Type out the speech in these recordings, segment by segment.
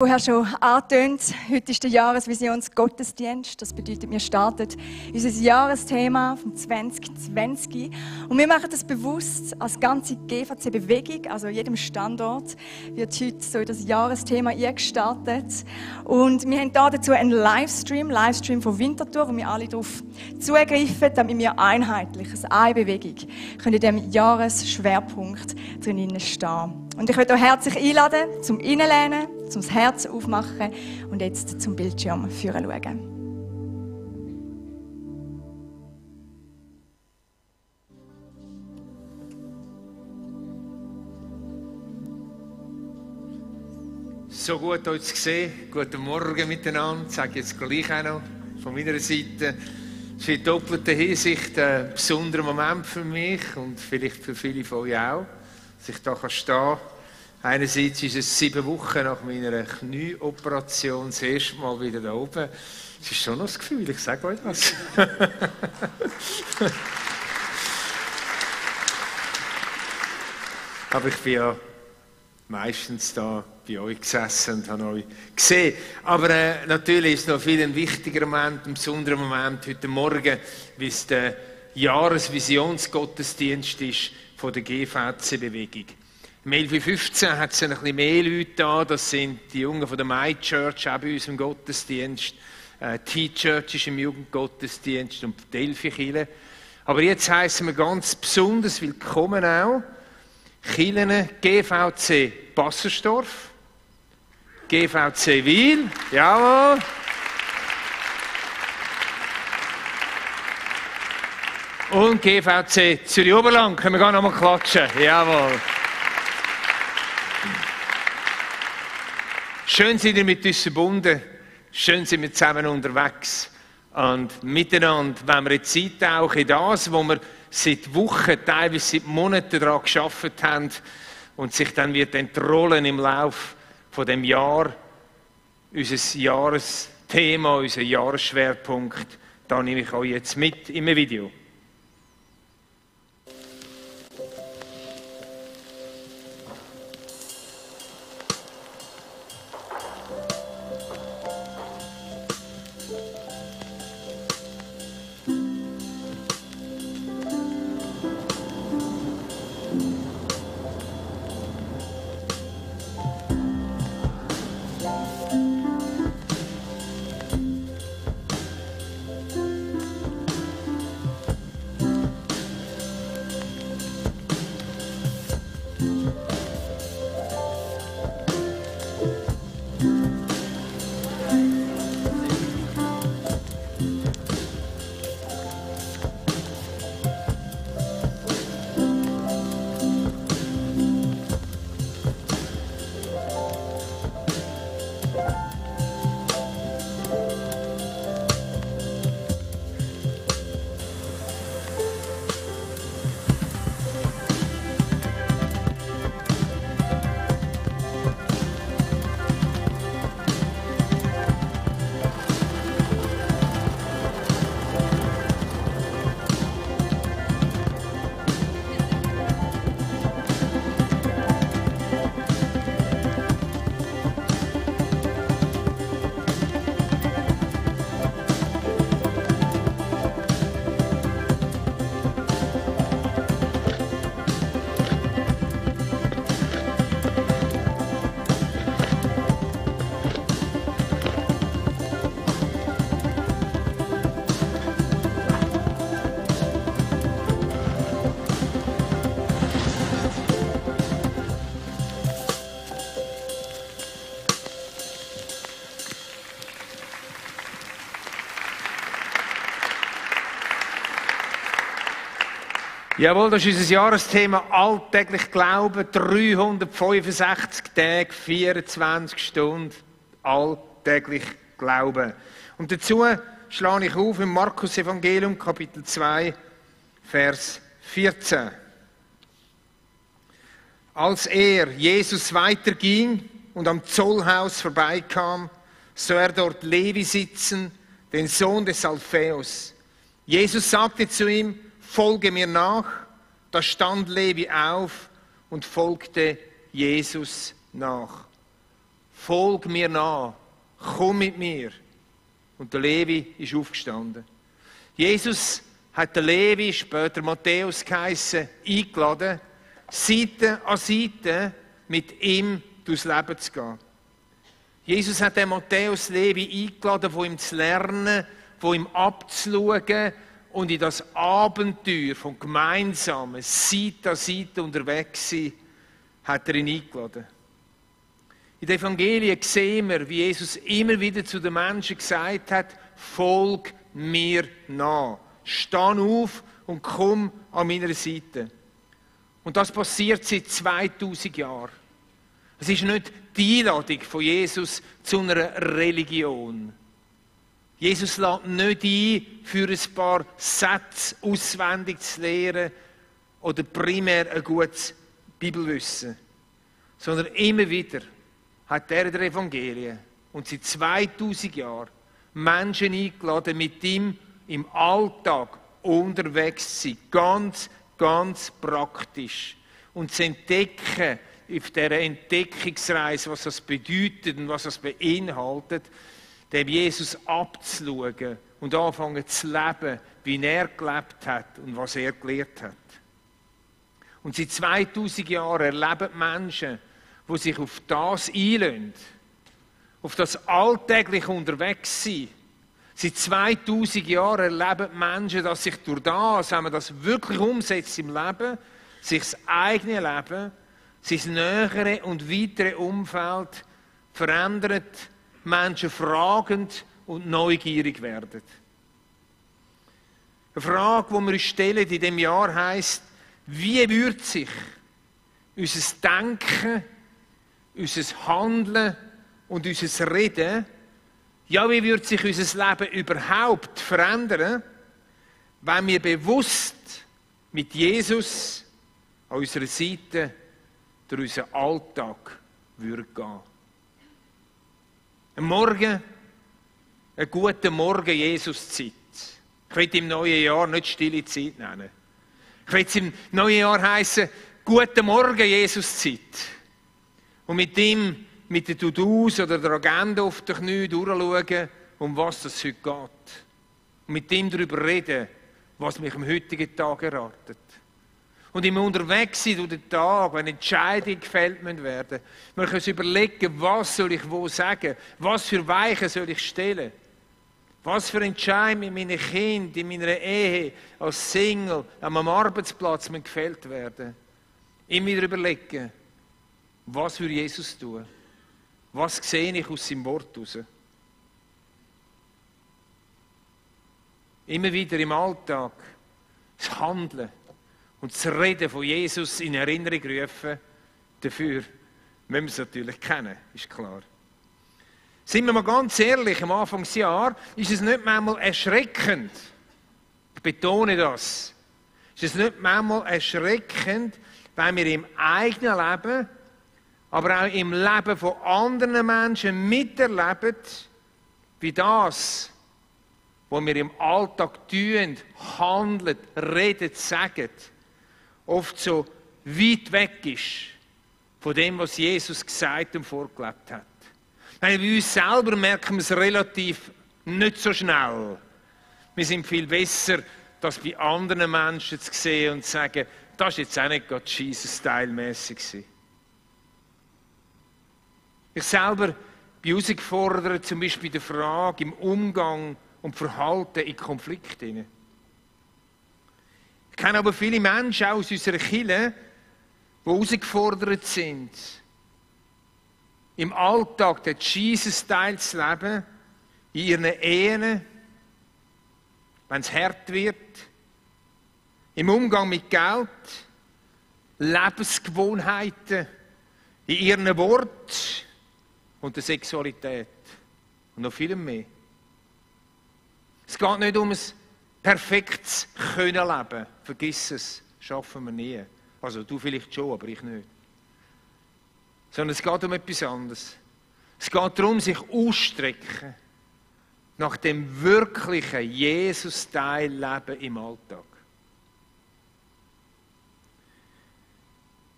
Vorher schon angetönt, heute ist der Jahresvisionsgottesdienst. Das bedeutet, wir starten unser Jahresthema vom 2020. Und wir machen das bewusst als ganze GVC-Bewegung, also jedem Standort, wird heute so in das Jahresthema eingestartet. Und wir haben dazu einen Livestream von Winterthur, wo wir alle darauf zugreifen, damit wir einheitlich, als eine Bewegung, können in diesem Jahresschwerpunkt drin stehen. Und ich möchte euch herzlich einladen, zum Innenlehnen, zum Herz aufmachen und jetzt zum Bildschirm führen schauen. So gut euch zu sehen. Guten Morgen miteinander. Ich sage jetzt gleich auch noch von meiner Seite. Es ist in doppelter Hinsicht ein besonderer Moment für mich und vielleicht für viele von euch auch, dass ich da stehen kann. Einerseits ist es 7 Wochen nach meiner Knieoperation das erste Mal wieder da oben. Es ist schon noch das Gefühl, ich sage euch das. Aber ich bin ja meistens da bei euch gesessen und habe euch gesehen. Aber natürlich ist es noch viel ein wichtiger Moment, ein besonderer Moment heute Morgen, wie es der Jahresvisionsgottesdienst ist von der GVC-Bewegung. Um 11.15 Uhr hat es ein bisschen mehr Leute da. Das sind die Jungen von der My Church, auch bei uns im Gottesdienst. T-Church ist im Jugendgottesdienst und die Delphi-Kirche. Aber jetzt heissen wir ganz besonders willkommen auch Kirchen GVC Bassersdorf, GVC Wil, jawohl. Und GVC Zürich-Oberland. Können wir gar noch mal klatschen? Jawohl. Schön sind ihr mit uns verbunden, schön sind wir zusammen unterwegs und miteinander, wenn wir jetzt eintauchen in das, wo wir seit Wochen, teilweise seit Monaten daran gearbeitet haben und sich dann wird entrollen im Laufe von dem Jahr, unser Jahresthema, unser Jahresschwerpunkt, da nehme ich euch jetzt mit in einem Video. Jawohl, das ist unser Jahresthema alltäglich Glauben, 365 Tage, 24 Stunden, alltäglich Glauben. Und dazu schlage ich auf im Markus-Evangelium, Kapitel 2, Vers 14. Als Jesus, weiterging und am Zollhaus vorbeikam, sah er dort Levi sitzen, den Sohn des Alphaeus. Jesus sagte zu ihm: Folge mir nach. Da stand Levi auf und folgte Jesus nach. folg mir nach, komm mit mir. Und der Levi ist aufgestanden. Jesus hat den Levi, später Matthäus geheissen, eingeladen, Seite an Seite mit ihm durchs Leben zu gehen. Jesus hat den Matthäus Levi eingeladen, von ihm zu lernen, von ihm abzuschauen und in das Abenteuer vom gemeinsamen Seite an Seite unterwegs sein, hat er ihn eingeladen. In den Evangelien sehen wir, wie Jesus immer wieder zu den Menschen gesagt hat, folg mir nach. Steh auf und komm an meiner Seite. Und das passiert seit 2000 Jahren. Es ist nicht die Einladung von Jesus zu einer Religion. Jesus lädt nicht ein, für ein paar Sätze auswendig zu lehren oder primär ein gutes Bibelwissen, sondern immer wieder hat er in der Evangelien und seit 2000 Jahren Menschen eingeladen, mit ihm im Alltag unterwegs zu sein. Ganz, ganz praktisch. Und zu entdecken, auf dieser Entdeckungsreise, was das bedeutet und was das beinhaltet, dem Jesus abzuschauen und anfangen zu leben, wie er gelebt hat und was er gelehrt hat. Und seit 2000 Jahren erleben die Menschen, die sich auf das einlassen, auf das alltägliche Unterwegssein. Seit 2000 Jahren erleben die Menschen, dass sich durch das, wenn man das wirklich umsetzt im Leben, sich das eigene Leben, sein nähere und weitere Umfeld verändert, Menschen fragend und neugierig werden. Eine Frage, die wir uns stellen in diesem Jahr, heisst: Wie würde sich unser Denken, unser Handeln und unser Reden, ja, wie würde sich unser Leben überhaupt verändern, wenn wir bewusst mit Jesus an unserer Seite durch unseren Alltag gehen würden? Ein Morgen, eine gute Morgen-Jesus-Zeit. Ich will im neuen Jahr nicht stille Zeit nennen. Ich will es im neuen Jahr heissen, guten Morgen Jesus-Zeit. Und mit ihm, mit den To-Dos oder der Agenda auf den Knien durchschauen, um was es heute geht. Und mit ihm darüber reden, was mich am heutigen Tag erwartet. Und im Unterwegssein durch den Tag, wenn Entscheidungen gefällt werden, wir können uns überlegen, was soll ich wo sagen, was für Weichen soll ich stellen. Was für Entscheidungen mit meinen Kindern, in meiner Ehe, als Single, an meinem Arbeitsplatz mir gefällt werden. Immer wieder überlegen, was würde Jesus tun? Was sehe ich aus seinem Wort heraus? Immer wieder im Alltag das Handeln und das Reden von Jesus in Erinnerung rufen, dafür müssen wir es natürlich kennen, ist klar. Sind wir mal ganz ehrlich, am Anfangsjahr ist es nicht manchmal erschreckend, ich betone das, ist es nicht manchmal erschreckend, wenn wir im eigenen Leben, aber auch im Leben von anderen Menschen miterleben, wie das, was wir im Alltag tun, handeln, reden, sagen, oft so weit weg ist von dem, was Jesus gesagt und vorgelebt hat. Bei uns selber merken wir es relativ nicht so schnell. Wir sind viel besser, das bei anderen Menschen zu sehen und zu sagen, das war jetzt auch nicht gerade Jesus-Style-mässig. Ich selber bin herausgefordert, zum Beispiel bei der Frage im Umgang und Verhalten in Konflikten. Ich kenne aber viele Menschen auch aus unserer Kirche, die herausgefordert sind, im Alltag den Jesus-Style zu leben, in ihren Ehen, wenn es hart wird, im Umgang mit Geld, Lebensgewohnheiten, in ihren Worten und der Sexualität und noch viel mehr. Es geht nicht um ein perfektes Können leben. Vergiss es, schaffen wir nie. Also du vielleicht schon, aber ich nicht. Sondern es geht um etwas anderes. Es geht darum, sich ausstrecken nach dem wirklichen Jesus-Teil-Leben im Alltag.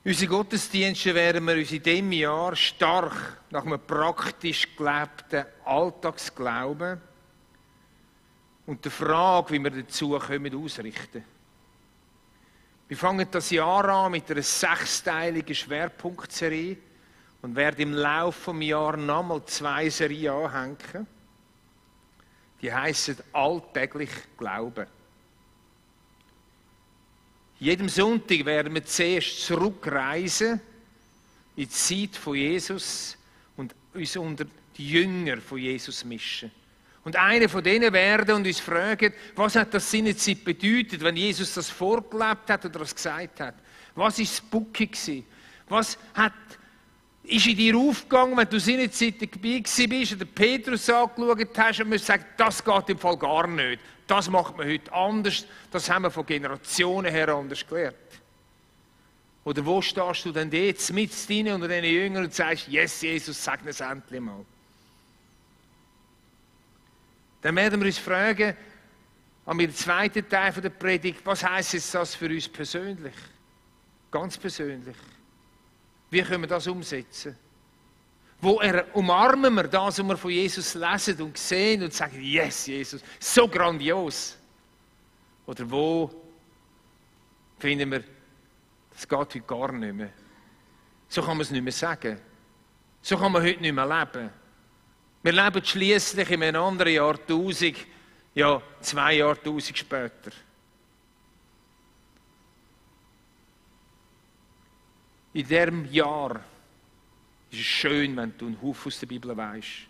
Unsere Gottesdienste werden wir uns in diesem Jahr stark nach einem praktisch gelebten Alltagsglauben und der Frage, wie wir dazu kommen, ausrichten. Wir fangen das Jahr an mit einer 6-teiligen Schwerpunktserie und werden im Laufe des Jahres nochmal 2 Serien anhängen. Die heissen alltäglich Glauben. Jedem Sonntag werden wir zuerst zurückreisen in die Zeit von Jesus und uns unter die Jünger von Jesus mischen. Und einer von denen werden und uns fragen, was hat das Sinnezeit bedeutet, wenn Jesus das vorgelebt hat oder das gesagt hat? Was war das Bucki gewesen? Was ist in dir aufgegangen, wenn du Sinnezeit dabei bist oder Petrus angeschaut hast und mir sagt, das geht im Fall gar nicht. Das macht man heute anders. Das haben wir von Generationen her anders gelernt. Oder wo stehst du denn jetzt mit drin unter diesen Jüngern und sagst, yes, Jesus, sag es endlich mal. Dann werden wir uns fragen, am zweiten Teil der Predigt, was heisst jetzt das für uns persönlich? Ganz persönlich. Wie können wir das umsetzen? Wo umarmen wir das, was wir von Jesus lesen und sehen und sagen, yes, Jesus, so grandios. Oder wo finden wir, das geht heute gar nicht mehr. So kann man es nicht mehr sagen. So kann man heute nicht mehr leben. Wir leben schliesslich in einem anderen Jahrtausend, ja, 2 Jahrtausend später. In diesem Jahr ist es schön, wenn du einen Haufen aus der Bibel weisst.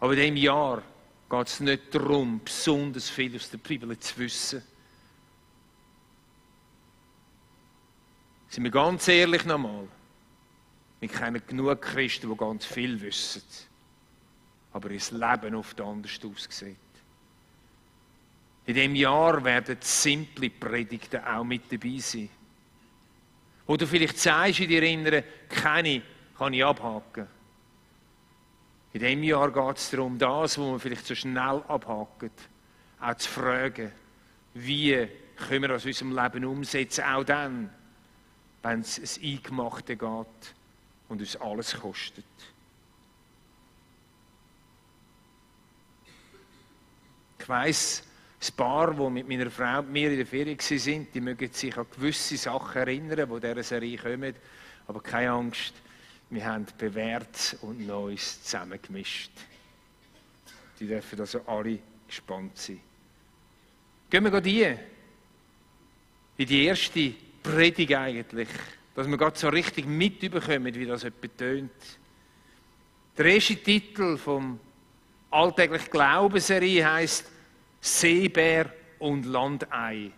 Aber in diesem Jahr geht es nicht darum, besonders viel aus der Bibel zu wissen. Sind wir ganz ehrlich nochmal, wir kennen genug Christen, die ganz viel wissen. Aber ihr Leben oft anders aussieht. In diesem Jahr werden simple Predigten auch mit dabei sein. Wo du vielleicht sagst in dir Inneren, keine kann ich abhaken. In diesem Jahr geht es darum, das, was man vielleicht so schnell abhakt, auch zu fragen, wie können wir das in unserem Leben umsetzen, auch dann, wenn es ein Eingemachte geht und uns alles kostet. Ich weiss, ein paar, die mit meiner Frau und mir in der Ferien waren, die mögen sich an gewisse Sachen erinnern, die in dieser Serie kommen. Aber keine Angst, wir haben Bewährtes und Neues zusammengemischt. Die dürfen also alle gespannt sein. Gehen wir in die erste Predigt eigentlich, dass wir gerade so richtig mitbekommen, wie das etwa tönt. Der erste Titel vom alltäglich Glaubenserie heisst Seebär und Landei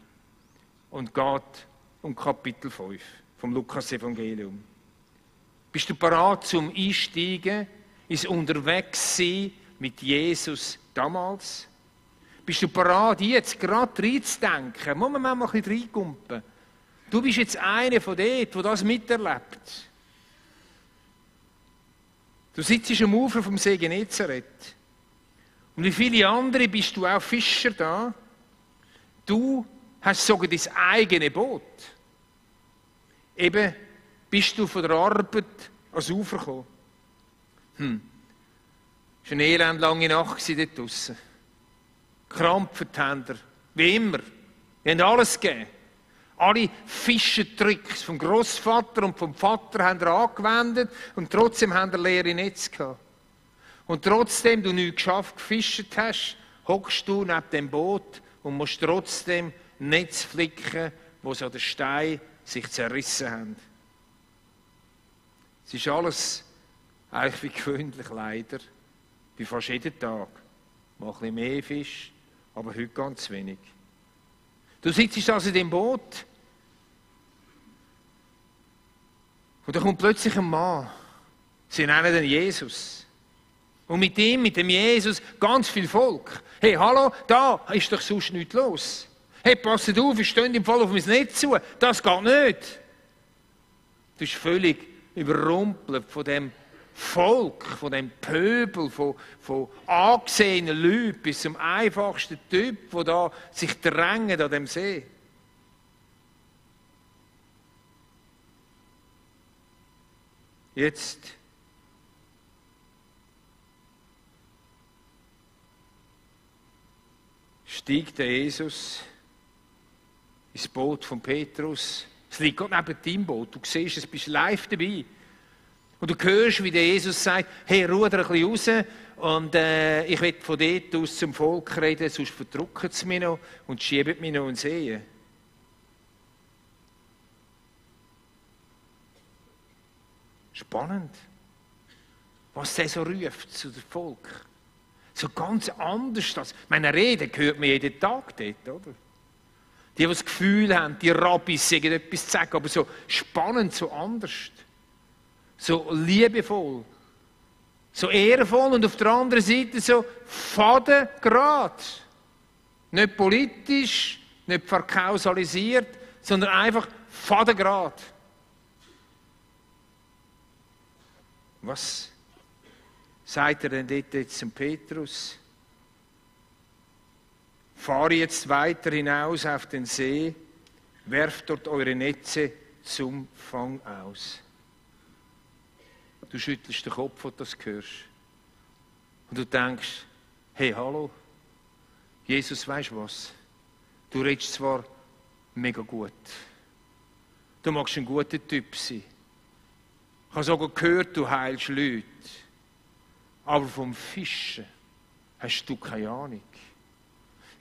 und geht um Kapitel 5 vom Lukas-Evangelium. Bist du bereit zum Einsteigen ins Unterwegssein mit Jesus damals? Bist du bereit, jetzt gerade reinzudenken? Muss man mal ein bisschen reingumpen? Du bist jetzt einer von denen, der das miterlebt. Du sitzt am Ufer vom See Genezareth. Und wie viele andere bist du auch Fischer da. Du hast sogar dein eigenes Boot. Eben bist du von der Arbeit ans Ufer gekommen. Es war eine elendlange Nacht dort draussen. Gekrampft haben wir, wie immer. Wir haben alles gegeben. Alle Fischertricks vom Grossvater und vom Vater haben wir angewendet und trotzdem haben wir leere Netze gehabt. Und trotzdem du nichts geschafft gefischt hast, hockst du neben dem Boot und musst trotzdem Netz flicken, wo so der Stein sich zerrissen haben. Es ist alles eigentlich wie gewöhnlich, leider. Wie fast jeden Tag. Mal ein bisschen mehr Fisch, aber heute ganz wenig. Du sitzt also in dem Boot und da kommt plötzlich ein Mann. Sie nennen ihn Jesus. Und mit ihm, mit dem Jesus, ganz viel Volk. Hey, hallo, da ist doch sonst nichts los. Hey, passt auf, ich stehe im Fall auf mein Netz zu. Das geht nicht. Du bist völlig überrumpelt von dem Volk, von dem Pöbel, von angesehenen Leuten bis zum einfachsten Typ, der da sich drängt an dem See. Jetzt steigt der Jesus ins Boot von Petrus. Es liegt gerade neben deinem Boot. Du siehst, es bist live dabei. Und du hörst, wie der Jesus sagt, hey, ruder ein bisschen raus und ich will von dort aus zum Volk reden, sonst verdrücken sie mich noch und schieben mich noch ins See. Spannend, was der so ruft zu dem Volk. So ganz anders. Meine Rede hört man jeden Tag dort, oder? Die das Gefühl haben, die Rabbis sagen etwas zu sagen, aber so spannend, so anders. So liebevoll, so ehrenvoll und auf der anderen Seite so fadengrad. Nicht politisch, nicht verkausalisiert, sondern einfach fadengrad. Was sagt er denn dort jetzt zum Petrus? Fahre jetzt weiter hinaus auf den See, werft dort eure Netze zum Fang aus. Du schüttelst den Kopf, als du das hörst. Und du denkst, hey, hallo, Jesus, weisst du was? Du redest zwar mega gut. Du magst ein guter Typ sein. Ich habe sogar gehört, du heilst Leute. Aber vom Fischen hast du keine Ahnung.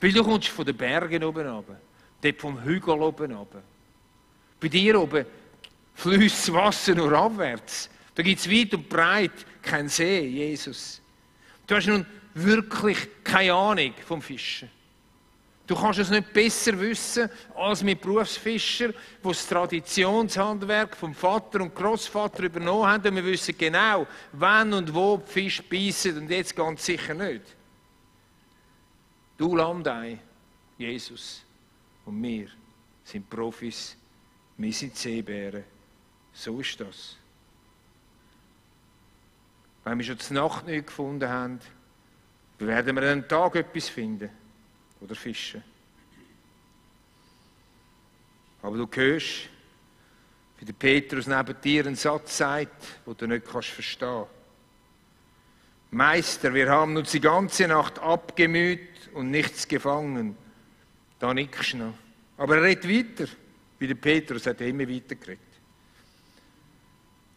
Weil du kommst von den Bergen oben runter, dort vom Hügel oben runter. Bei dir oben fließt das Wasser nur abwärts. Da gibt es weit und breit keinen See, Jesus. Du hast nun wirklich keine Ahnung vom Fischen. Du kannst es nicht besser wissen als mit Berufsfischern, die das Traditionshandwerk vom Vater und Großvater übernommen haben. Und wir wissen genau, wann und wo die Fische beißen und jetzt ganz sicher nicht. Du Landei, Jesus und wir sind Profis, wir sind Seebären. So ist das. Wenn wir schon die Nacht nicht gefunden haben, werden wir einen Tag etwas finden. Oder fischen. Aber du hörst, wie der Petrus neben dir einen Satz sagt, den du nicht verstehen kannst. Meister, wir haben uns die ganze Nacht abgemüht und nichts gefangen. Da nickst du noch. Aber er redet weiter, wie der Petrus hat immer weiter geredet.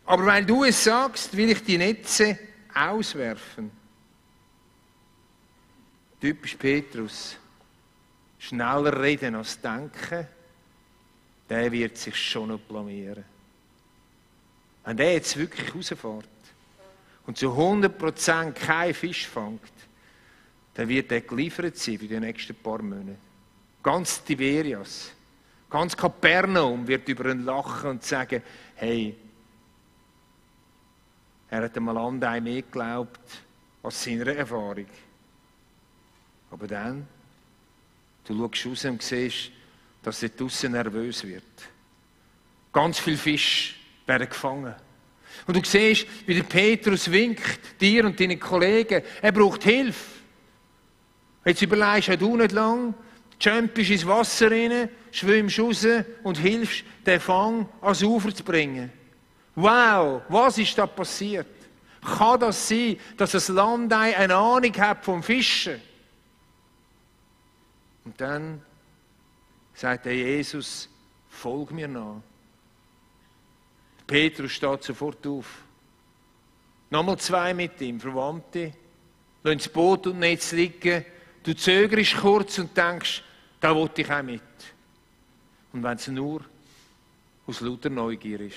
Aber weil du es sagst, will ich die Netze auswerfen. Typisch Petrus. Schneller reden als denken, der wird sich schon noch blamieren. Wenn der jetzt wirklich rausfährt und zu 100% keinen Fisch fängt, dann wird er geliefert sein für die nächsten paar Monate. Ganz Tiberias, ganz Kapernaum wird über ihn lachen und sagen, hey, er hat einmal Landei mehr geglaubt als seiner Erfahrung. Aber dann, du schaust raus und siehst, dass er draussen nervös wird. Ganz viele Fische werden gefangen. Und du siehst, wie der Petrus winkt, dir und deinen Kollegen, er braucht Hilfe. Jetzt überlegst du nicht lang, jumpst ins Wasser rein, schwimmst raus und hilfst, den Fang ans Ufer zu bringen. Wow, was ist da passiert? Kann das sein, dass das Landei eine Ahnung hat vom Fischen? Und dann sagt der Jesus, folg mir nach. Petrus steht sofort auf. Nochmal 2 mit ihm, Verwandte, lassen das Boot und Netz liegen. Du zögerst kurz und denkst, da will ich auch mit. Und wenn es nur aus lauter Neugier ist.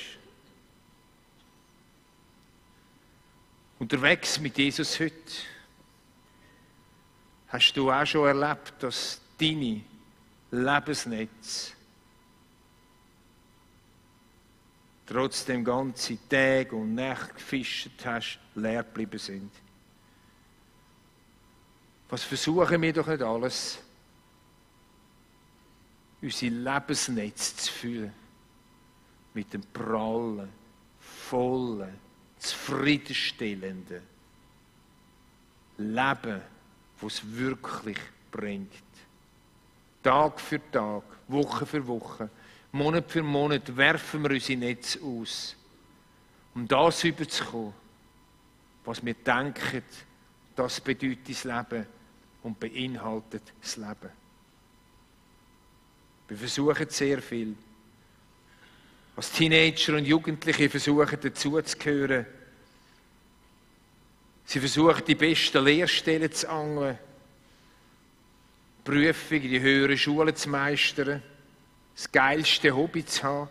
Unterwegs mit Jesus heute hast du auch schon erlebt, dass deine Lebensnetz trotzdem ganze Tage und Nächte gefischt hast, leer geblieben sind. Was versuchen wir doch nicht alles, unsere Lebensnetz zu füllen mit dem prallen, vollen, zufriedenstellenden Leben, das es wirklich bringt. Tag für Tag, Woche für Woche, Monat für Monat werfen wir unsere Netze aus. um das überzukommen, was wir denken, das bedeutet das Leben und beinhaltet das Leben. Wir versuchen sehr viel. Als Teenager und Jugendliche versuchen dazuzugehören. Sie versuchen, die besten Lehrstellen zu angeln, Prüfungen in die höheren Schulen zu meistern, das geilste Hobby zu haben,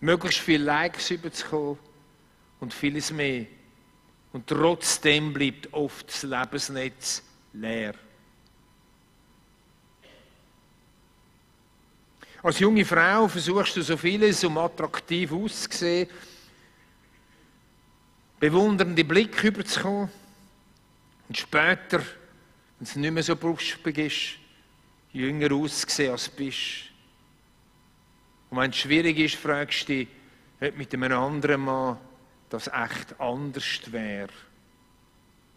möglichst viele Likes überzukommen und vieles mehr. Und trotzdem bleibt oft das Lebensnetz leer. Als junge Frau versuchst du so vieles, um attraktiv auszusehen, bewundernde Blicke überzukommen und später, wenn es nicht mehr so brustig ist, jünger auszusehen als du bist. Und wenn es schwierig ist, fragst du dich, ob mit einem anderen Mann das echt anders wäre.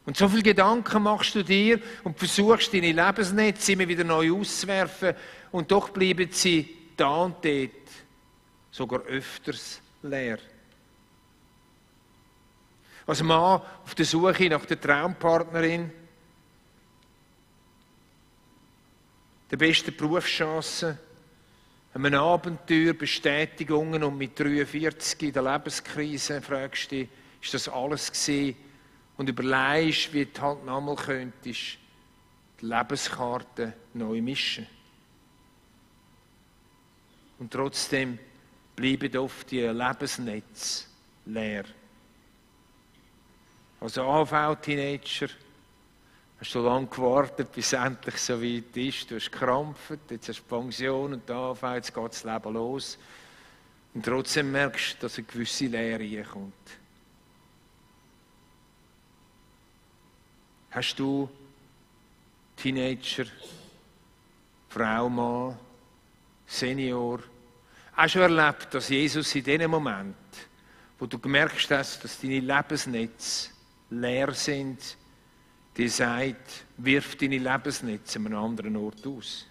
Und so viele Gedanken machst du dir und versuchst, deine Lebensnetze immer wieder neu auszuwerfen und doch bleiben sie da und dort sogar öfters leer. Als Mann auf der Suche nach der Traumpartnerin, der besten Berufschancen, einem Abenteuer, Bestätigungen und mit 43 in der Lebenskrise fragst du dich, ist das alles gewesen? Und überlegst, wie du halt nochmal könntest, die Lebenskarte neu mischen. Und trotzdem bleiben oft die Lebensnetze leer. Als AV-Teenager hast du lange gewartet, bis es endlich so weit ist. Du hast gekrampft, jetzt hast du Pension und die AV, jetzt geht das Leben los. Und trotzdem merkst du, dass eine gewisse Leere kommt. Hast du Teenager, Frau, Mann, Senior, auch schon erlebt, dass Jesus in dem Moment, wo du gemerkt hast, dass deine Lebensnetze leer sind, dir sagt, wirf deine Lebensnetze an einem anderen Ort aus.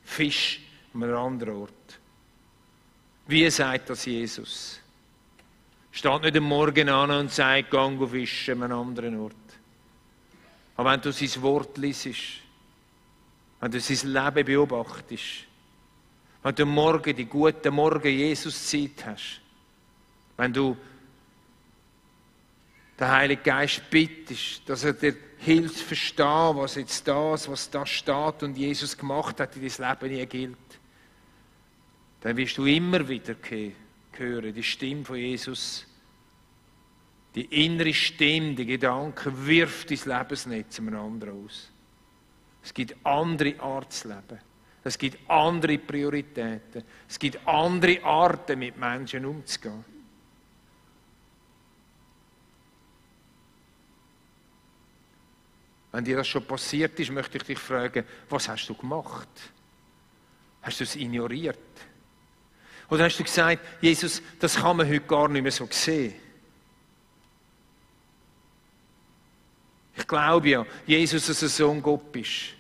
Fisch an einem anderen Ort. Wie sagt das Jesus? Steht nicht am Morgen an und sagt, gang und fische an einem anderen Ort. Aber wenn du sein Wort liest, wenn du sein Leben beobachtest, wenn du am Morgen die gute Morgen Jesus-Zeit hast, wenn du den Heiligen Geist bittest, dass er dir hilft, verstehen, was da steht und Jesus gemacht hat, in dein Leben nie gilt, dann wirst du immer wieder hören, die Stimme von Jesus, die innere Stimme, die Gedanken, wirft dein Lebensnetz einem anderen aus. Es gibt andere Arten zu leben. Es gibt andere Prioritäten. Es gibt andere Arten, mit Menschen umzugehen. Wenn dir das schon passiert ist, möchte ich dich fragen, was hast du gemacht? Hast du es ignoriert? Oder hast du gesagt, Jesus, das kann man heute gar nicht mehr so sehen? Ich glaube ja, Jesus, dass du Sohn Gott bist.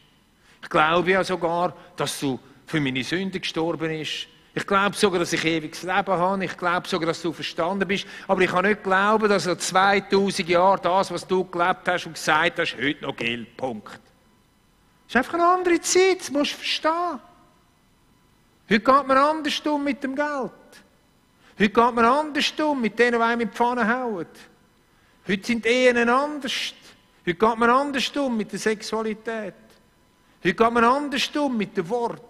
Ich glaube ja sogar, dass du für meine Sünden gestorben bist. Ich glaube sogar, dass ich ewiges Leben habe. Ich glaube sogar, dass du verstanden bist. Aber ich kann nicht glauben, dass nach 2000 Jahren das, was du gelebt hast und gesagt hast, heute noch gilt. Punkt. Das ist einfach eine andere Zeit, das musst du verstehen. Heute geht man anders um mit dem Geld. Heute geht man anders um mit denen, die einem in die Pfanne hauen. Heute sind die Ehen anders. Heute geht man anders um mit der Sexualität. Heute geht man anders um mit dem Wort.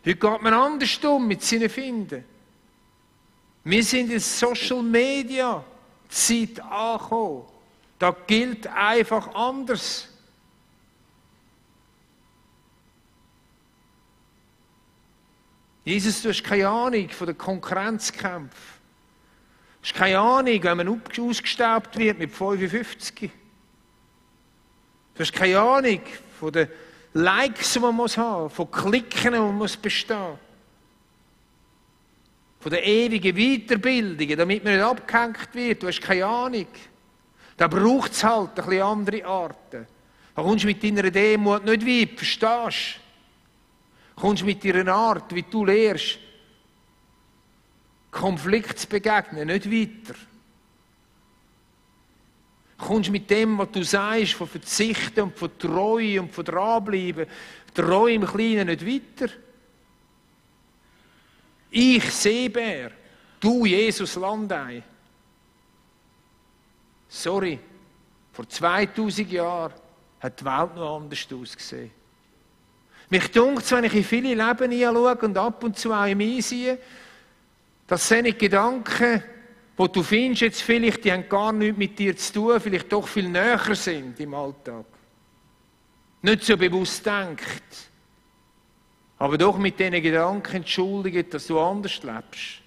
Heute geht man anders um mit seinen Finden. Wir sind in Social Media Zeit angekommen. Da gilt einfach anders. Jesus, du hast keine Ahnung von den Konkurrenzkämpfen. Du hast keine Ahnung, wenn man ausgestaubt wird mit 55. Du hast keine Ahnung von den Likes, die man haben muss, von Klicken, die man bestehen muss. Von den ewigen Weiterbildungen, damit man nicht abgehängt wird. Du hast keine Ahnung. Da braucht es halt ein bisschen andere Arten. Da kommst du mit deiner Demut nicht weit, verstehst du? Kommst du mit deiner Art, wie du lehrst, Konflikt zu begegnen, nicht weiter. Kommst mit dem, was du sagst, von Verzichten und von Treue und von Dranbleiben, treu im Kleinen nicht weiter. Ich Seebär, du Jesus Landei. Sorry, vor 2000 Jahren hat die Welt noch anders ausgesehen. Mich dunkt, wenn ich in viele Leben hinschaue und ab und zu auch in mich sehe, dass solche Gedanken, die du findest, jetzt vielleicht, die haben gar nichts mit dir zu tun, vielleicht doch viel näher sind im Alltag. Nicht so bewusst denkt, aber doch mit diesen Gedanken entschuldigen, dass du anders lebst,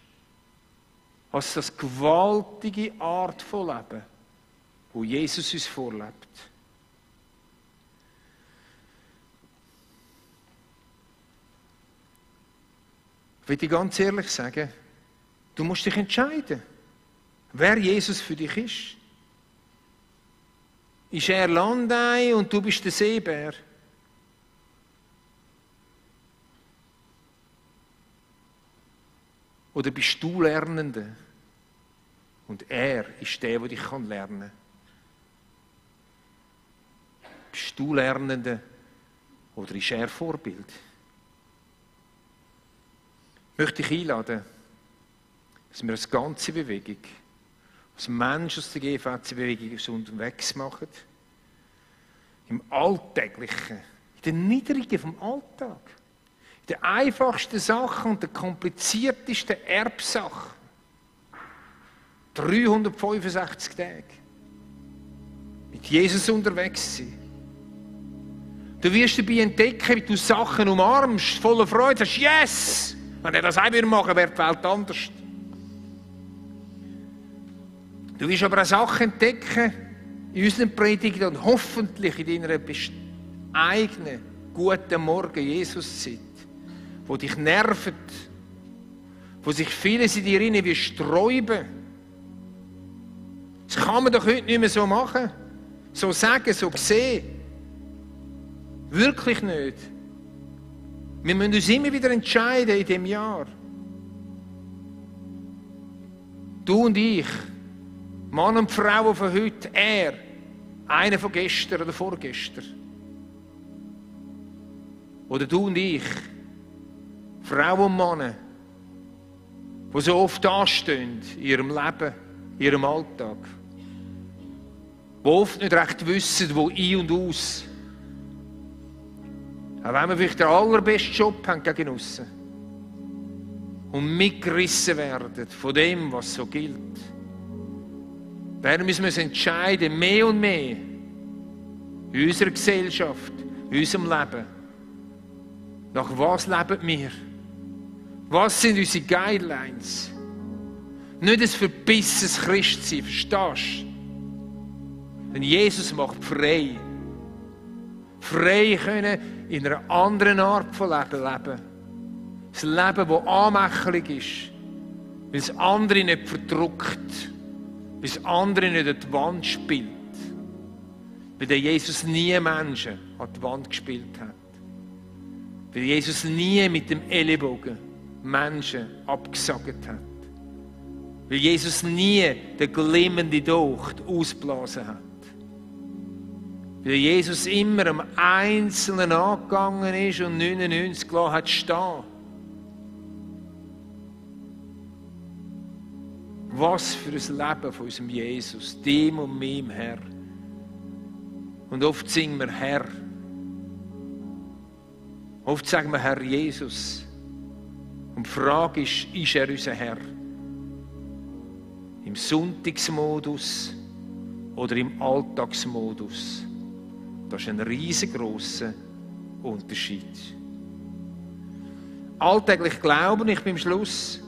als das gewaltige Art von Leben, wo Jesus uns vorlebt. Ich will dir ganz ehrlich sagen, du musst dich entscheiden, wer Jesus für dich ist. Ist er Landei und du bist der Seebär? Oder bist du Lernende und er ist der dich lernen kann? Bist du Lernende oder ist er Vorbild? Ich möchte dich einladen, dass wir als ganze Bewegung, als Menschen aus der GVC-Bewegung unterwegs machen, im Alltäglichen, in den Niedrigen vom Alltag, in den einfachsten Sachen und den kompliziertesten Erbsachen. 365 Tage mit Jesus unterwegs sein. Du wirst dabei entdecken, wie du Sachen umarmst, voller Freude, sagst, yes! Wenn er das auch machen würde, wäre die Welt anders. Du wirst aber auch Sachen entdecken in unseren Predigten und hoffentlich in deiner eigenen guten Morgen Jesus-Zeit, wo dich nervt, wo sich vieles in dir rein wie sträuben. Das kann man doch heute nicht mehr so machen, so sagen, so sehen. Wirklich nicht. Wir müssen uns immer wieder entscheiden in diesem Jahr. Du und ich, Mann und Frau von heute, er, einer von gestern oder vorgestern. Oder du und ich, Frau und Mann, die so oft anstehen in ihrem Leben, in ihrem Alltag. Die oft nicht recht wissen, wo ein und aus. Auch wenn wir vielleicht den allerbesten Job haben gegen aussen. Und mitgerissen werden von dem, was so gilt. Daher müssen wir uns entscheiden, mehr und mehr in unserer Gesellschaft, in unserem Leben. Nach was leben wir? Was sind unsere Guidelines? Nicht ein verbissenes Christsein, verstehst du? Denn Jesus macht frei. Frei können in einer anderen Art von Leben leben. Das Leben, das anmächtig ist, weil es andere nicht verdrückt, weil es andere nicht an die Wand spielt. Weil der Jesus nie Menschen an die Wand gespielt hat. Weil Jesus nie mit dem Ellenbogen Menschen abgesagt hat. Weil Jesus nie den glimmenden Docht ausgeblasen hat. Weil Jesus immer am Einzelnen angegangen ist und 99 gelassen hat stehen. Was für ein Leben von unserem Jesus, dem und meinem Herr. Und oft singen wir Herr. Oft sagen wir Herr Jesus. Und die Frage ist er unser Herr? Im Sonntagsmodus oder im Alltagsmodus? Das ist ein riesengroßer Unterschied. Alltäglich Glauben, ich bin am Schluss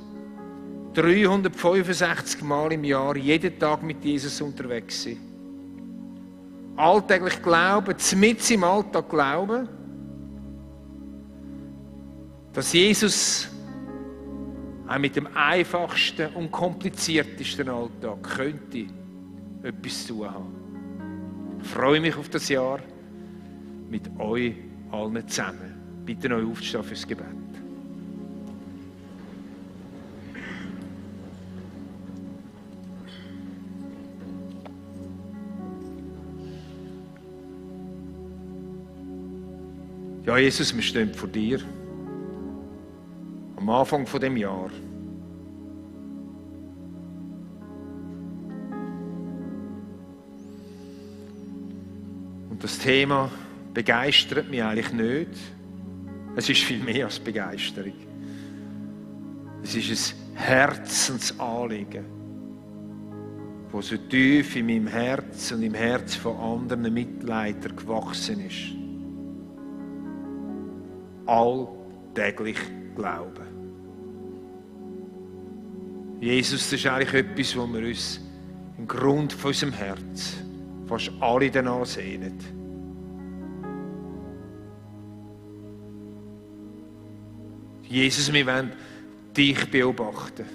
365 Mal im Jahr, jeden Tag mit Jesus unterwegs sein. Alltäglich Glauben, mitten im Alltag Glauben, dass Jesus auch mit dem einfachsten und kompliziertesten Alltag könnte etwas zu tun haben. Ich freue mich auf das Jahr mit euch allen zusammen. Bitte euch aufzustehen fürs Gebet. Ja, Jesus, wir stehen vor dir. Am Anfang von dem Jahr. Und das Thema begeistert mich eigentlich nicht. Es ist viel mehr als Begeisterung. Es ist ein Herzensanliegen, das so tief in meinem Herz und im Herz von anderen Mitleidern gewachsen ist. Alltäglich Glauben. Jesus, das ist eigentlich etwas, wo wir uns im Grund von unserem Herz fast alle danach sehnen. Jesus, wir wollen dich beobachten.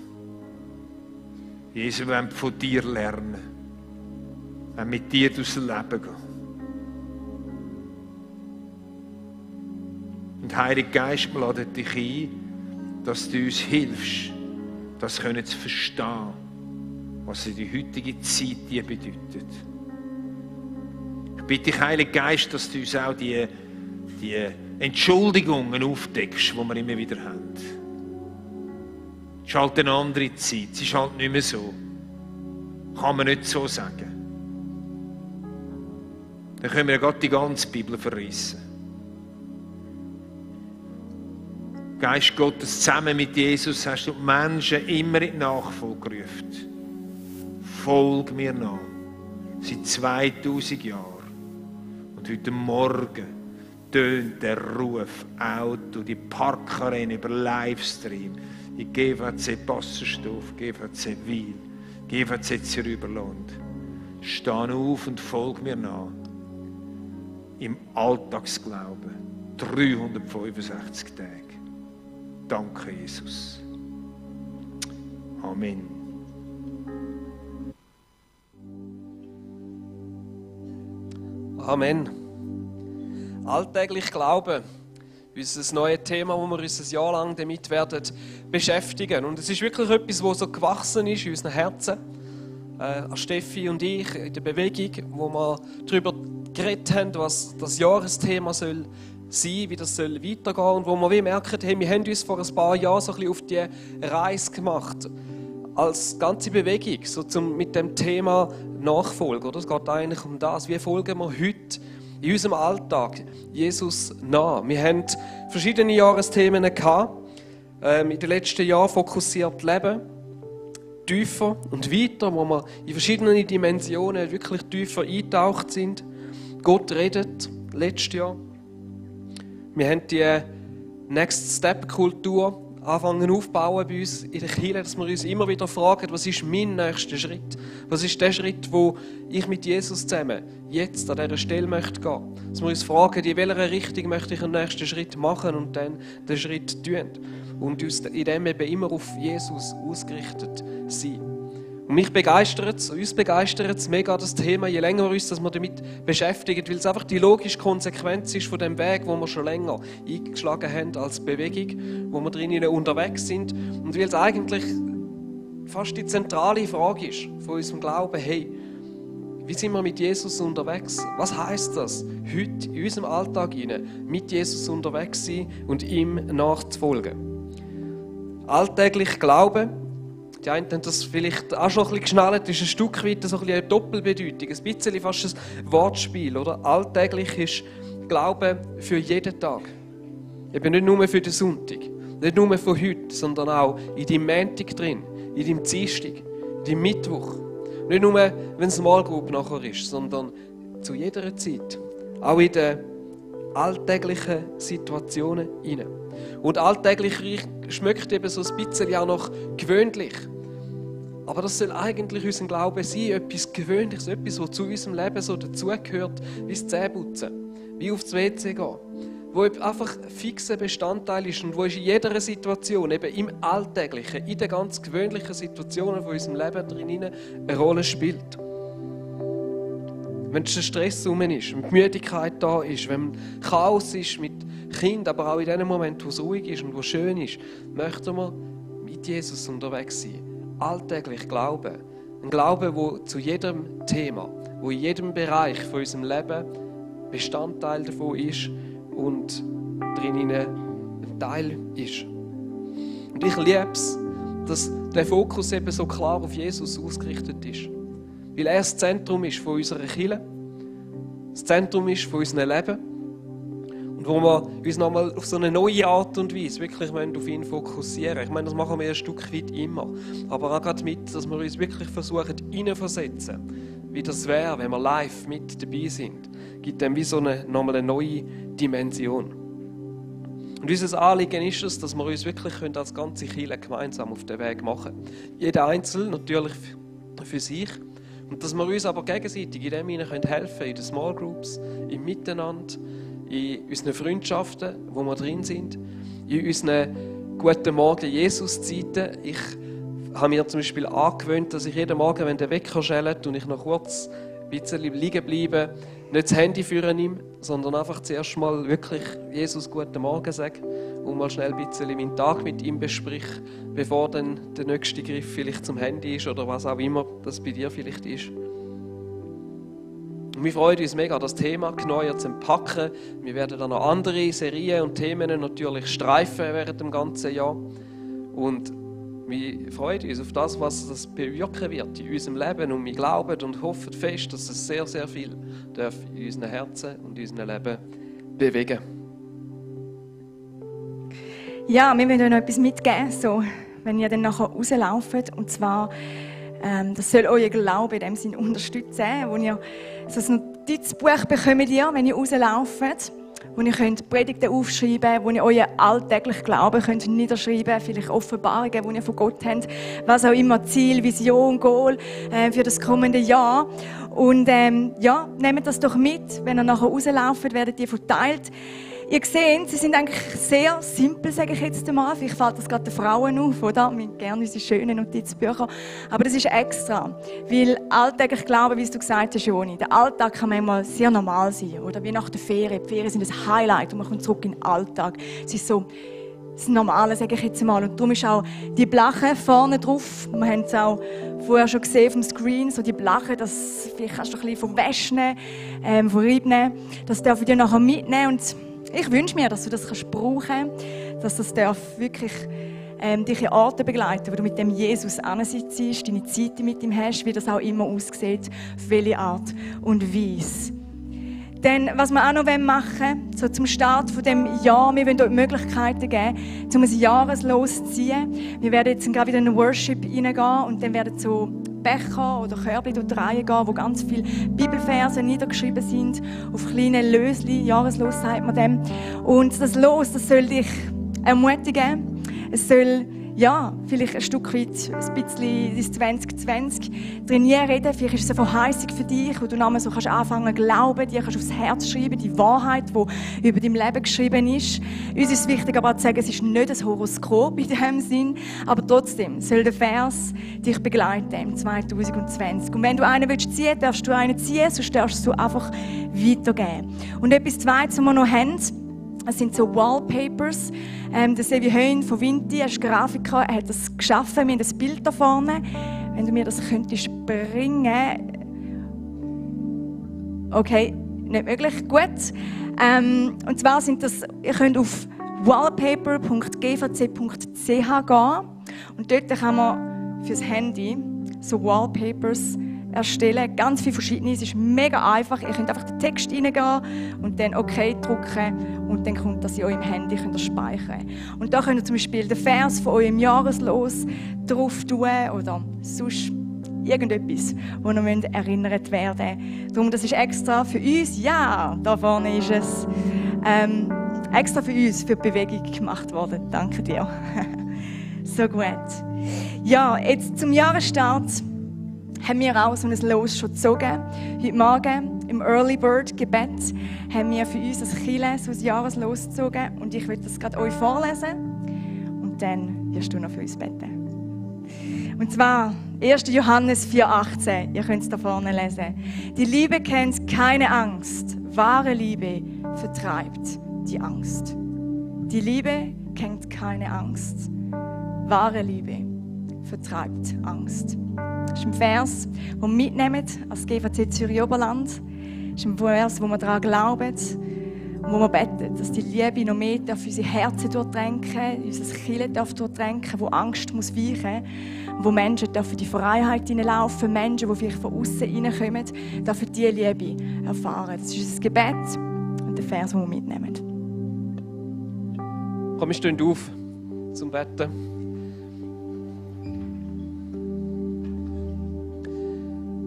Jesus, wir wollen von dir lernen. Wir wollen mit dir durchs Leben gehen. Und Heiliger Geist, wir laden dich ein, dass du uns hilfst, das können zu verstehen, was in die heutige Zeit dir bedeutet. Ich bitte dich, Heiliger Geist, dass du uns auch die Entschuldigungen aufdeckst, die wir immer wieder haben. Es ist halt eine andere Zeit, es ist halt nicht mehr so. Kann man nicht so sagen. Dann können wir ja gerade die ganze Bibel verrissen. Geist Gottes, zusammen mit Jesus hast du die Menschen immer in die Nachfolge gerufen. Folg mir nach. Seit 2000 Jahren. Und heute Morgen tönt der Ruf auch durch die Parkarena über Livestream in GVC Passenstoff, GVC Wil, GVC Zürich-Überland. Steh auf und folg mir nach. Im Alltagsglauben. 365 Tage. Danke, Jesus. Amen. Amen. Alltäglich Glauben. Unser neues Thema, wo wir uns ein Jahr lang damit werden beschäftigen. Und es ist wirklich etwas, was so gewachsen ist in unseren Herzen. Steffi und ich in der Bewegung, wo wir darüber geredet haben, was das Jahresthema soll sein, wie das soll weitergehen. Und wo wir merken, hey, wir haben uns vor ein paar Jahren so ein bisschen auf die Reise gemacht. Als ganze Bewegung, so mit dem Thema Nachfolge. Oder? Es geht eigentlich um das. Wie folgen wir heute in unserem Alltag Jesus nach? Wir haben verschiedene Jahresthemen gehabt. In den letzten Jahren fokussiert Leben. Tiefer und weiter, wo wir in verschiedene Dimensionen wirklich tiefer eingetaucht sind. Gott redet, letztes Jahr. Wir haben die Next Step Kultur anfangen aufbauen bei uns in der Kirche, dass wir uns immer wieder fragen, was ist mein nächster Schritt? Was ist der Schritt, wo ich mit Jesus zusammen jetzt an dieser Stelle möchte gehen? Dass wir uns fragen, in welcher Richtung möchte ich einen nächsten Schritt machen und dann den Schritt tun. Und uns in dem eben immer auf Jesus ausgerichtet sein. Und uns begeistert es mega, das Thema, je länger wir uns damit beschäftigen, weil es einfach die logische Konsequenz ist von dem Weg, wo wir schon länger eingeschlagen haben als Bewegung, wo wir drinnen unterwegs sind. Und weil es eigentlich fast die zentrale Frage ist von unserem Glauben, hey, wie sind wir mit Jesus unterwegs? Was heisst das, heute in unserem Alltag mit Jesus unterwegs sein und ihm nachzufolgen? Alltäglich Glauben, die einen haben das vielleicht auch schon ein bisschen geschnallt, ist ein Stück weit so eine Doppelbedeutung, ein bisschen fast ein Wortspiel, oder? Alltäglich ist Glauben für jeden Tag. Eben nicht nur für den Sonntag, nicht nur für heute, sondern auch in deinem Montag drin, in deinem Dienstag, in deinem Mittwoch. Nicht nur, wenn es Small Group nachher ist, sondern zu jeder Zeit. Auch in den alltäglichen Situationen hinein. Und alltäglich schmeckt eben so ein bisschen auch noch gewöhnlich. Aber das soll eigentlich unser Glaube sein, etwas Gewöhnliches, etwas, was zu unserem Leben so dazugehört, wie das Zähneputzen, wie aufs WC gehen, wo einfach ein fixer Bestandteil ist und wo in jeder Situation, eben im Alltäglichen, in den ganz gewöhnlichen Situationen von unserem Leben drin eine Rolle spielt. Wenn der Stress rum ist, wenn die Müdigkeit da ist, wenn Chaos ist mit Kind, aber auch in dem Moment, wo es ruhig ist und wo es schön ist, möchten wir mit Jesus unterwegs sein. Alltäglich Glauben. Ein Glaube, der zu jedem Thema, wo in jedem Bereich von unserem Leben Bestandteil davon ist und drin ein Teil ist. Und ich liebe es, dass der Fokus eben so klar auf Jesus ausgerichtet ist. Weil er das Zentrum ist von unserer Kirche, das Zentrum ist von unserem Leben. Und wo wir uns nochmal auf so eine neue Art und Weise wirklich auf ihn fokussieren. Ich meine, das machen wir ein Stück weit immer. Aber auch gerade mit, dass wir uns wirklich versuchen, hineinversetzen, wie das wäre, wenn wir live mit dabei sind. Gibt dem wie so nochmal eine neue Dimension. Und unser Anliegen ist es, dass wir uns wirklich als ganze Kirche gemeinsam auf den Weg machen können. Jeder Einzelne natürlich für sich. Und dass wir uns aber gegenseitig in dem helfen können, in den Small Groups, im Miteinander, in unseren Freundschaften, wo wir drin sind, in unseren guten Morgen Jesus-Zeiten. Ich habe mir zum Beispiel angewöhnt, dass ich jeden Morgen, wenn der Wecker schellt und ich noch kurz ein bisschen liegen bleibe, nicht das Handy nehme, sondern einfach zuerst mal wirklich Jesus guten Morgen sage und mal schnell ein bisschen meinen Tag mit ihm bespreche, bevor dann der nächste Griff vielleicht zum Handy ist oder was auch immer das bei dir vielleicht ist. Und wir freuen uns mega, das Thema genauer zu packen. Wir werden dann noch andere Serien und Themen natürlich streifen während dem ganzen Jahr. Und wir freuen uns auf das, was das bewirken wird in unserem Leben. Und wir glauben und hoffen fest, dass es sehr, sehr viel darf in unseren Herzen und in unserem Leben bewegen. Ja, wir wollen euch noch etwas mitgeben, so, wenn ihr dann nachher rauslauft. Und zwar, das soll euer Glaube in dem Sinne unterstützen, wo ihr so ein Notizbuch bekommt, wenn ihr rauslauft, wo ihr könnt Predigten aufschreiben könnt, wo ihr euren alltäglichen Glauben könnt niederschreiben könnt, vielleicht Offenbarungen, die ihr von Gott habt, was auch immer, Ziel, Vision, Goal für das kommende Jahr. Und ja, nehmt das doch mit, wenn ihr nachher rauslauft, werden die verteilt. Ihr seht, sie sind eigentlich sehr simpel, sage ich jetzt einmal. Vielleicht fällt das gerade den Frauen auf, oder? Wir haben gerne unsere schönen Notizbücher. Aber das ist extra. Weil alltäglich glauben, wie du gesagt hast, Joni, der Alltag kann manchmal sehr normal sein, oder? Wie nach der Ferien. Die Ferien sind ein Highlight und man kommt zurück in den Alltag. Es ist so das Normale, sage ich jetzt einmal. Und darum ist auch die Blache vorne drauf. Wir haben es auch vorher schon gesehen auf dem Screen, so die Blache, das vielleicht kannst du ein bisschen vom Waschen, vom Reiben, das darf ich dir nachher mitnehmen. Und ich wünsche mir, dass du das brauchen kannst, dass das wirklich dich in Orte begleiten, wo du mit dem Jesus sitzt, deine Zeit mit ihm hast, wie das auch immer aussieht, auf welche Art und Weise. Denn was wir auch noch machen wollen, so zum Start von dem Jahr, wir wollen euch Möglichkeiten geben, um ein Jahreslos zu ziehen. Wir werden jetzt gerade wieder in den Worship reingehen und dann werden so Becher oder Körbchen durch die Reihe gehen, wo ganz viele Bibelverse niedergeschrieben sind, auf kleine Lösli, Jahreslos sagt man dem. Und das Los, das soll dich ermutigen. Es soll, ja, vielleicht ein Stück weit ein bisschen ins 2020 trainieren reden. Vielleicht ist es eine Verheißung für dich, wo du dann so kannst anfangen zu glauben, dir kannst aufs Herz schreiben, die Wahrheit, die über dein Leben geschrieben ist. Uns ist es wichtig, aber zu sagen, es ist nicht ein Horoskop in dem Sinn, aber trotzdem soll der Vers dich begleiten im 2020. Und wenn du einen ziehen willst, darfst du einen ziehen, sonst darfst du einfach weitergeben. Und etwas Zweites, was wir noch haben, das sind so Wallpapers. Der Sevi Höhn von Vinti, er ist Grafiker, er hat das geschaffen. Wir haben das Bild da vorne. Wenn du mir das könntest bringen. Okay, nicht möglich. Gut. Und zwar sind das, ihr könnt auf wallpaper.gvc.ch gehen. Und dort kann man fürs Handy so Wallpapers erstellen, ganz viele verschiedene. Es ist mega einfach. Ihr könnt einfach den Text reingehen und dann OK drücken und dann kommt das in eurem Handy, könnt ihr speichern. Und da könnt ihr zum Beispiel den Vers von eurem Jahreslos drauf tun oder sonst irgendetwas, wo noch erinnert werden müsst. Darum, das ist extra für uns. Ja, da vorne ist es. Extra für uns, für die Bewegung gemacht worden. Danke dir. So gut. Ja, jetzt zum Jahresstart haben wir auch so ein Los schon gezogen. Heute Morgen im Early Bird Gebet haben wir für uns als Kirche so ein Jahreslos gezogen. Und ich möchte das gerade euch vorlesen. Und dann wirst du noch für uns beten. Und zwar 1. Johannes 4,18. Ihr könnt es da vorne lesen. Die Liebe kennt keine Angst. Wahre Liebe vertreibt die Angst. Die Liebe kennt keine Angst. Wahre Liebe vertreibt Angst. Das ist ein Vers, den wir mitnehmen als GVC Zürich Oberland. Das ist ein Vers, wo wir daran glauben Und wo wir beten, dass die Liebe noch mehr auf unsere Herzen durchdrängen, unser Kirchen durchdrängen, wo Angst muss weichen, wo Menschen in die Freiheit hineinlaufen, Menschen, die vielleicht von außen reinkommen, dürfen diese Liebe erfahren. Das ist unser Gebet und der Vers, den wir mitnehmen. Komm, wir stehen auf zum Betten.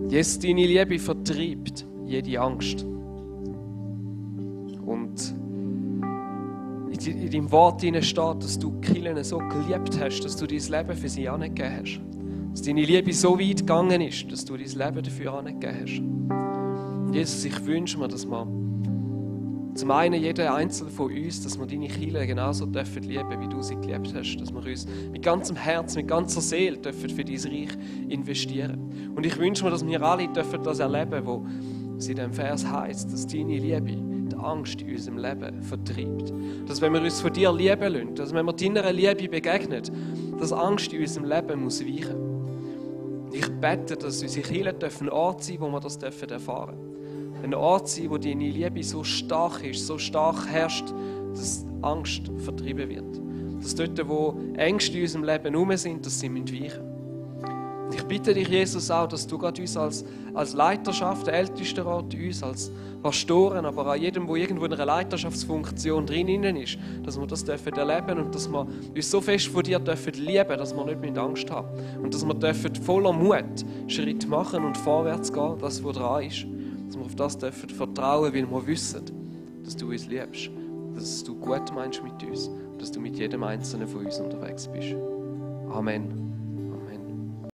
Jesus, deine Liebe vertreibt jede Angst. Und in deinem Wort steht, dass du die Kirchen so geliebt hast, dass du dein Leben für sie angegeben hast. Dass deine Liebe so weit gegangen ist, dass du dein Leben dafür angegeben hast. Jesus, ich wünsche mir, dass wir zum einen jeder Einzelne von uns, dass wir deine Kirchen genauso dürfen lieben, wie du sie geliebt hast. Dass wir uns mit ganzem Herz, mit ganzer Seele dürfen für dein Reich investieren. Und ich wünsche mir, dass wir alle dürfen das erleben, wo es in diesem Vers heisst, dass deine Liebe die Angst in unserem Leben vertreibt. Dass wenn wir uns von dir lieben lassen, dass wenn wir deiner Liebe begegnen, dass Angst in unserem Leben muss weichen. Ich bete, dass unsere Kirchen ein Ort sein dürfen, wo wir das erfahren dürfen. Ein Ort sein, wo deine Liebe so stark ist, so stark herrscht, dass Angst vertrieben wird. Dass dort, wo Ängste in unserem Leben herum sind, dass sie weichen müssen. Ich bitte dich, Jesus, auch, dass du gerade uns als Leiterschaft, der Ältestenrat, uns als Pastoren, aber auch jedem, der irgendwo in einer Leiterschaftsfunktion drin ist, dass wir das erleben dürfen und dass wir uns so fest von dir lieben dürfen, dass wir nicht mit Angst haben. Und dass wir dürfen voller Mut Schritt machen und vorwärts gehen, das, was dran ist. Dass wir auf das dürfen vertrauen, weil wir wissen, dass du uns liebst, dass du gut meinst mit uns und dass du mit jedem Einzelnen von uns unterwegs bist. Amen.